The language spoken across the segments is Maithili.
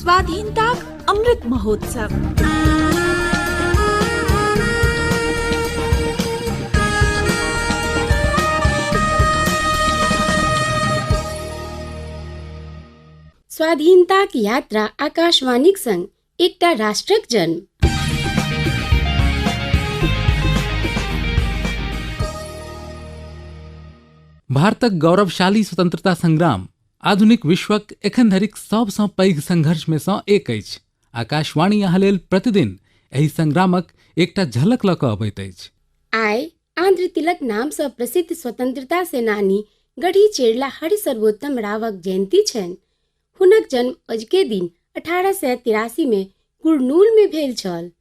स्वाधीनताक अमृत महोत्सव। स्वाधीनताक यात्रा आकाशवाणीक संग एकटा राष्ट्रक जन्म। भारतक गौरवशाली स्वतंत्रता संग्राम आधुनिक विश्वक एखन धरिक सबसँ पैघ संघर्षमे सँ एक अछि। आकाशवाणी अहाँ लेल प्रतिदिन एहि संग्रामक एकटा झलक लऽ कऽ अबैत अछि। आइ आंध्र तिलक नाम सँ प्रसिद्ध स्वतंत्रता सेनानी गढ़ी चेरला हरि सर्वोत्तम रावक जयंती छनि। हुनक जन्म अजुके दिन 1883 मे कुरनूल मे भेल छल।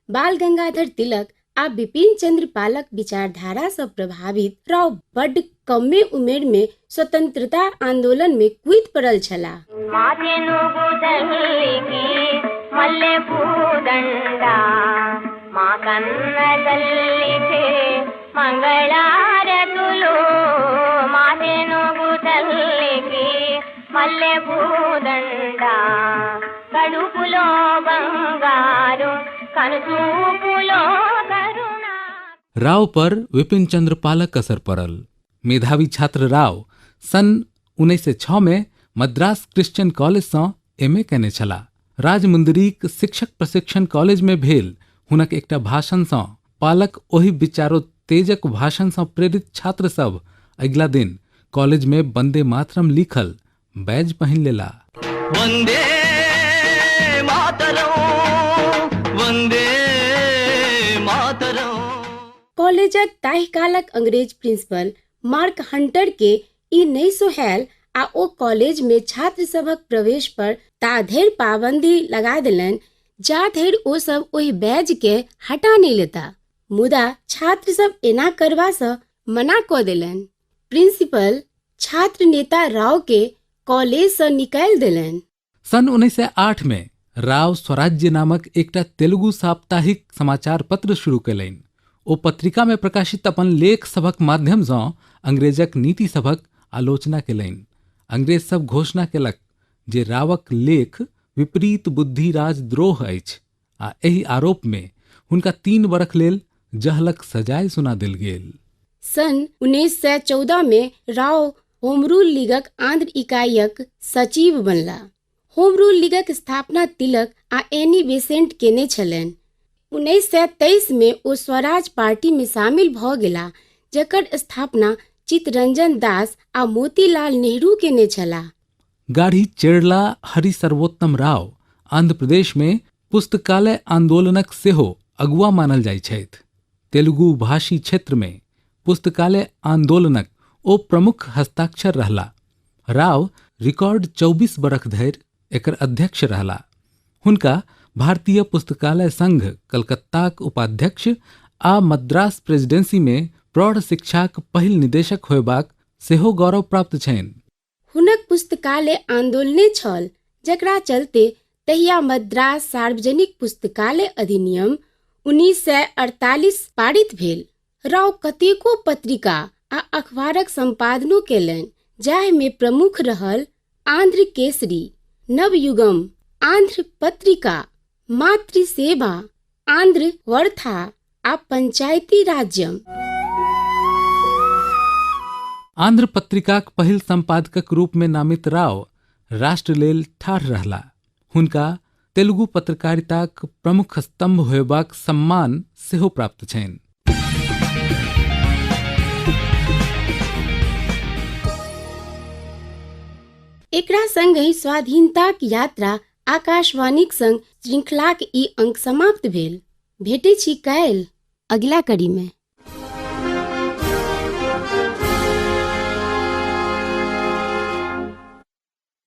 बाल गंगाधर तिलक आ बिपिन चंद्र पालक विचारधारा सँ प्रभावित राव बड्ड कमे उमेर मे स्वतंत्रता आंदोलन मे कूदि पड़ल छलाह। राव पर विपिन चंद्र पालक असर पड़ल। मेधावी छात्र राव सन् 1906 मे मद्रास क्रिश्चियन कॉलेज सँ एम ए केने छलाह। राजमुंदरीक शिक्षक प्रशिक्षण कॉलेज मे भेल हुनक एकटा भाषण सँ पालक ओहि विचारोत्तेजक भाषण सँ प्रेरित छात्र सभ अगिला दिन कॉलेज मे वंदे मातरम लिखल बैज पहिन लेला। वंदे मातरम वंदे मातरम। कॉलेजक ताहि कालक अंग्रेज प्रिंसिपल मार्क हंटर के ई नहि सोहायल आ ओ कॉलेज मे छात्र सभक प्रवेश पर ता धरि पाबंदी लगा देलनि जा धरि ओ सब ओहि बैज के हटा नहि लेता। मुदा छात्र सब एना करबा सँ मना कऽ देलनि। प्रिंसिपल छात्र नेता राव के कॉलेज सँ निकालि देलनि। सन् 1908 मे राव स्वराज्य नामक एकटा तेलुगु साप्ताहिक समाचार पत्र शुरू कयलनि। ओ पत्रिका मे प्रकाशित अपन लेख सभक माध्यम सँ अंग्रेजक नीति सभक आलोचना कयलनि। अंग्रेज सब घोषणा केलक जे रावक लेख विपरीत बुद्धि राजद्रोह अछि आ एहि आरोप मे हुनका 3 बरख लेल जहलक सजाय सुना देल गेल। सन् 1914 मे राव होमरूल लीगक आंध्र इकाईक सचिव बनला। होमरूल लीगक स्थापना तिलक आ एनी बेसेंट केने छलनि। 1923 मे ओ स्वराज पार्टी मे शामिल भऽ गेलाह जकर स्थापना चित्तरंजन दास आ मोतीलाल नेहरू केने छलाह। गाढ़ी चेरला हरि सर्वोत्तम राव आंध्र प्रदेश मे पुस्तकालय आंदोलनक सेहो अगुआ मानल जाइत छथि। तेलुगु भाषी क्षेत्र मे पुस्तकालय आंदोलनक ओ प्रमुख हस्ताक्षर रहला। राव रिकॉर्ड 24 बरख धरि एकर अध्यक्ष रहला। हुनका भारतीय पुस्तकालय संघ कलकत्ताक उपाध्यक्ष आ मद्रास प्रेसिडेंसी मे प्रौढ़ शिक्षाक पहिल निदेशक होयबाक सेहो गौरव प्राप्त छनि। हुनक पुस्तकालय आंदोलने छल जकरा चलते तहिया मद्रास सार्वजनिक पुस्तकालय अधिनियम 1948 पारित भेल। राव कतेको पत्रिका आ अखबारक संपादनो केलनि जाहिमे प्रमुख रहल आंध्र केसरी, नवयुगम, आंध्र पत्रिका, मातृसेवा, आंध्र वर्था आ पंचायती राज्यम। आंध्र पत्रिकाक पहिल संपादकक रूप मे नामित राव राष्ट्र लेल ठाढ़ रहला। हुनका तेलुगु पत्रकारिताक प्रमुख स्तंभ होयबाक सम्मान सेहो प्राप्त छनि। एकरा संगहि स्वाधीनताक यात्रा आकाशवाणीक संग श्रृंखलाक ई अंक समाप्त भेल। भेटै छी काल्हि अगिला कड़ी मे।